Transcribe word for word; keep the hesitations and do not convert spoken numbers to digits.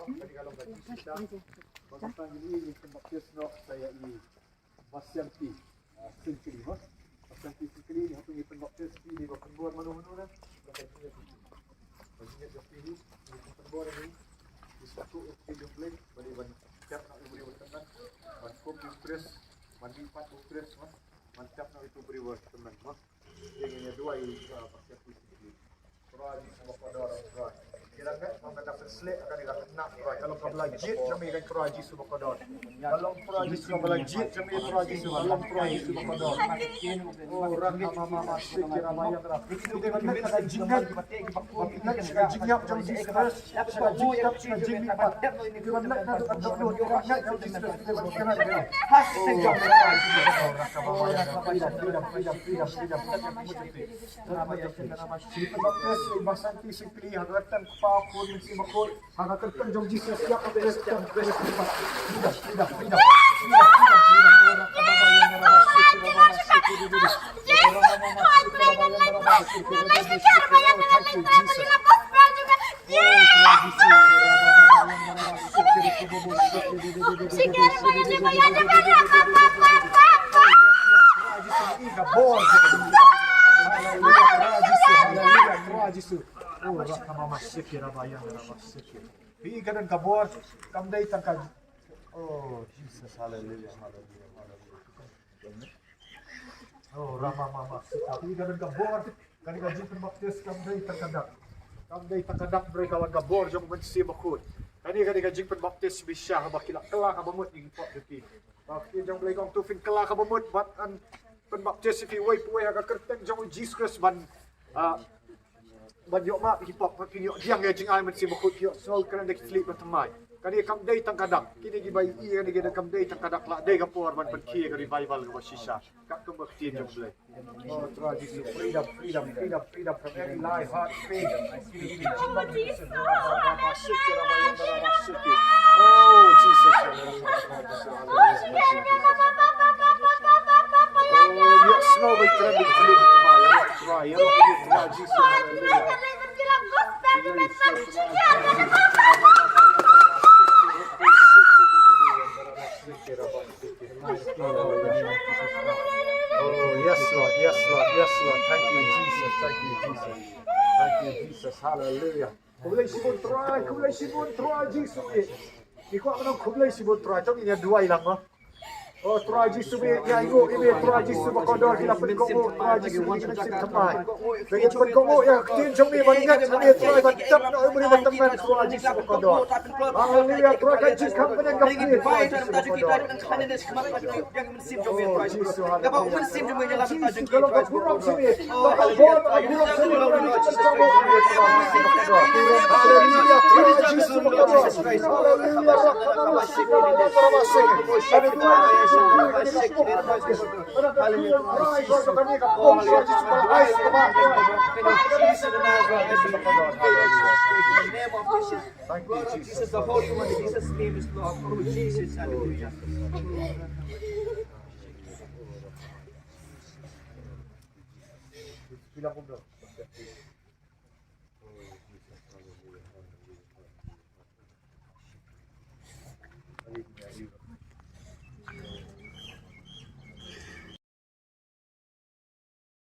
Kane ka long ka jingshisha. Ba mynta ngin ïa pynbaptis noh sa ïa i Bastian P, ah, Singkli, mo. Bastian P Singkli, ïa hato ngi pynbaptis phi, dei ba pynbor mano mano na. Ba ka jingïa phi. Ba ka jingïa phi, ngi pynbor ïa ngi. Ngi sngewthuh ïa ka ktien jong U Blei, ba dei ban tep noh ïa u briew ba tymmen. Ban kup ïa U Khrist, ban mihpat ïa U Khrist, mo. Ban tep noh ïa u briew ba tymmen, mo. Ïa ngin ïa duwai, ah, Bastian P Singkli. Trai Jisu ba kordor, Trai. Ki la ngat, ba ka da pynsleh, ka da kynnoh, Trai. Ka long kaba la jied jong me, Trai Jisu ba kordor. Ka long Trai Jisu kaba la jied jong me, Trai Jisu. Ka long Trai Jisu ba kordor. Oh, Raka Mama Mama Siki Rama Yang Rama. Ki la ngat ka jingngeit, ba ki ngat ka jingngeit jong Jesus Christ. Ka jingngeit ka jingngeit. Ki la ngat ka jingngeit jong Jesus Christ. Oh, Raka Mama Yang Rama. Freedom, freedom, freedom, freedom. Ngi pynbaptis ïa i Basanti Singkli ha ka kyrteng Kpa, Khun, Mynsiem Bakhuid. Ha ka kyrteng jong Jesus, ïa ka bynta jong Khrist. Freedom, freedom, freedom, freedom. Thank you, Jesus. Haleluya, Trai Jisu. Haleluya, Trai Jisu. Oh, Raka Mama Siki Rama Yang Rama Siki. Phi ka don ka bor, kam dei tang ka. Oh, Jesus, haleluya, haleluya, haleluya. Oh, Rama Mama Sika, phi ka don ka bor, kane ka jingpynbaptis kam dei tang ka dak. Kam dei tang ka dak, hynrei ka wan ka bor jong U Mynsiem Bakhuid. Kane ka dei ka jingpynbaptis bishar ba ki la kylla ka bamut ïa ki pop jong ki. Ba ki jong Blei kong tu phin kylla ka bamut bad yn pynbaptis ïa phi uwei pa uwei ha ka kyrteng jong U Jesus Christ ban, ah, ban ïoh map ïa ki pop, ban ïoh diang ïa ka jingai Mynsiem Bakhuid, ïoh sngew kren da ki khlieh ba thymmai. Kane kam dei tang ka dak. Kine kiba ïohi kane ki dei, kam dei tang ka dak, la dei ka por ban pynkhie ka revival kaba shisha. Katkum ka ktien jong U Blei. Oh, Trai Jisu, freedom, freedom, freedom, freedom from every lie, heart, pain. Oh, Jesus. Oh, yes, Lord. Yes, Lord. Yes, Lord. Thank you, Jesus. Thank you, Jesus. Thank you, Jesus. Hallelujah. Khublei shibun Trai, khublei shibun Trai Jisu. Ngi kwah ban ong khublei shibun Trai, to ngin ïa duwai lang mo. Oh Trai Jisu, me ïa i ngu i me Trai Jisu ba kordor, ki la pynkohnguh Trai Jisu, ki la pynkohnguh ïa ka ktien jong me ban ngat ïa me Trai, ban tep noh ïa u briew ba tymmen Trai Jisu ba kordor. Haleluya, Trai ka jingkhang bneng ka plie Trai Jisu ba kordor. Oh, Jisu, haleluya. Jisu, ka long ka burom jong me. Ka burom jong me. Ka burom jong me. Haleluya, Tuhan Jisu, ka burom. Haleluya, Tuhan Jisu, ka burom. Haleluya. Haleluya. Thank you, Jesus. The Holy One, in Jesus' name is Lord. Oh, Jesus, hallelujah.